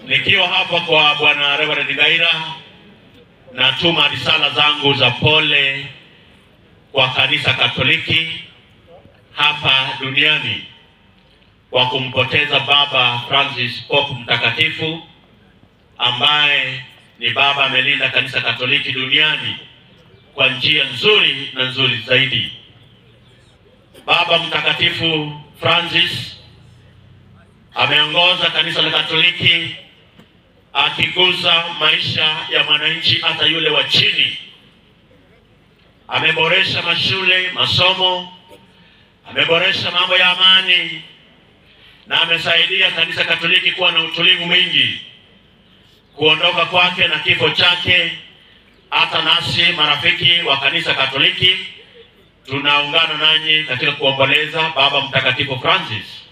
Nikiwa hapa kwa Bwana Reverend Gaira, natuma risala zangu za pole kwa kanisa Katoliki hapa duniani kwa kumpoteza Baba Francis Pope Mtakatifu, ambaye ni baba amelinda kanisa Katoliki duniani kwa njia nzuri na nzuri zaidi. Baba Mtakatifu Francis ameongoza kanisa la Katoliki akigusa maisha ya mwananchi hata yule wa chini. Ameboresha mashule, masomo, ameboresha mambo ya amani, na amesaidia kanisa Katoliki kuwa na utulivu mwingi. Kuondoka kwake na kifo chake, hata nasi marafiki wa kanisa Katoliki tunaungana nanyi katika kuomboleza Baba Mtakatifu Francis,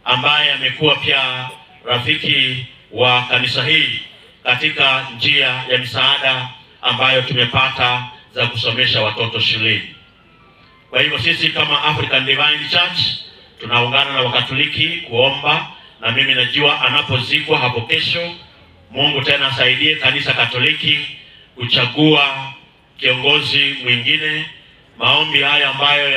ambaye amekuwa pia rafiki wa kanisa hii katika njia ya misaada ambayo tumepata za kusomesha watoto shuleni. Kwa hivyo sisi kama African Divine Church tunaungana na Wakatoliki kuomba, na mimi najua anapozikwa hapo kesho, Mungu tena asaidie kanisa Katoliki kuchagua kiongozi mwingine. Maombi haya ambayo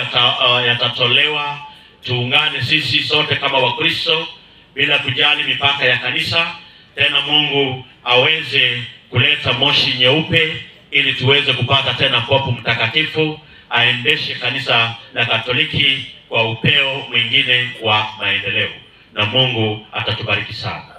yatatolewa, tuungane sisi sote kama Wakristo bila kujali mipaka ya kanisa. Tena Mungu aweze kuleta moshi nyeupe ili tuweze kupata tena Pope Mtakatifu aendeshe kanisa la Katoliki kwa upeo mwingine wa maendeleo, na Mungu atatubariki sana.